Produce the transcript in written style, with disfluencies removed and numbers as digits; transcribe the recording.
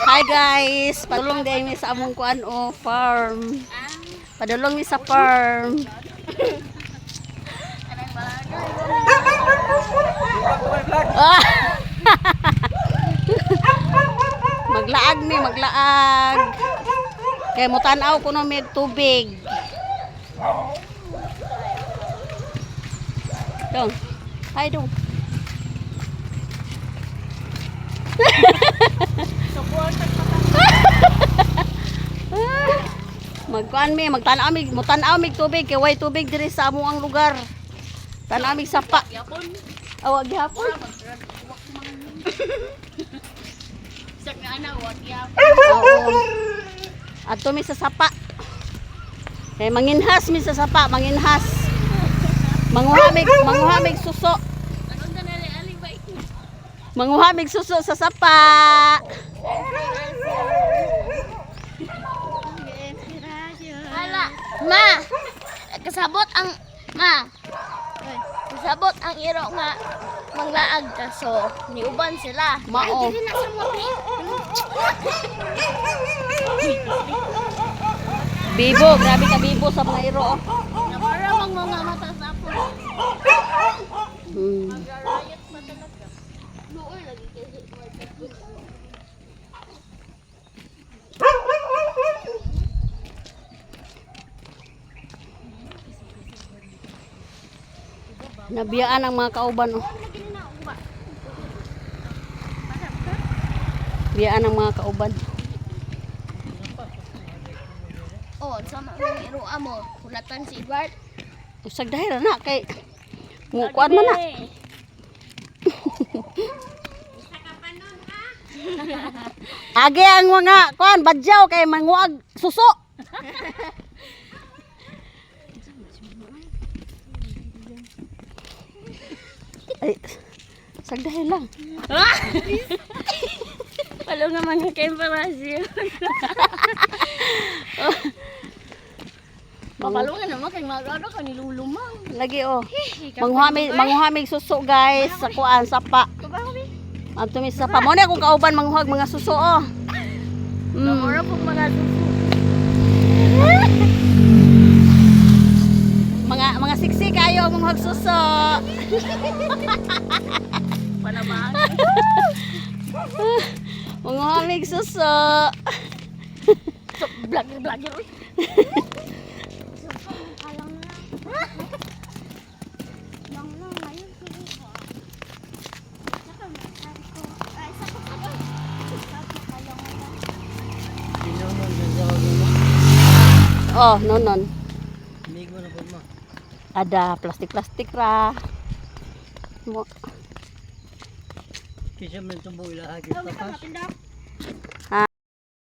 Hi guys, padulong din mi sa among kuan o farm. Padulong mi sa farm. Ah! Maglaag mi, maglaag. Kay mutan-aw kuno mi og tubig. Dong. Hi dong. Magkuan mi, magtan-aw mi, mutan-aw mi tubig kay way tubig diri sa among ang lugar. Tan-aw mi sapa. Yapon. Awa gihapon. Sak na ana wa gyapon. Oo. Adto mi sa sapa. Kay manginhas mi sa sapa, manginhas. Manguha mig suso. Anong danali ali ba? Manguha mig suso sa sapa. Ala, ma. Kasabot ang ma. Kasabot ang iro nga manglaag ka so niuban sila. Mao. Ay, dili na sa mo. Bibo, grabe ka bibo sa mga iro. Oh. Para mang mga mata sa apon. Magrarayot man talaga. Luoy lagi kay. Nabiyaan ang mga kauban oh. Biyaan ang mga kauban. Oh, sama ang iro mo. Kulatan si Edward. Usag dahil na kay mukuan man na. Agi ang mga kuan badyaw kay manguag suso. Ay, sagdahin lang. Palo nga mga kemparasyon. Mapalo nga naman kay magano ka nilulumang. Lagi oh. Manghuamig manghuamig suso guys sa kuan sapa. Adto mi sa sapa. Mo na akong kauban manghuag mga suso oh. Mura pong mga suso. Mga siksi kayo ang manghuag suso. Palabahan. Manghuamig suso. So, vlogger, vlogger. Uy. Oh, no non. Ada plastik-plastik ra. Mo. Kisa man tubo ilaha kita pas.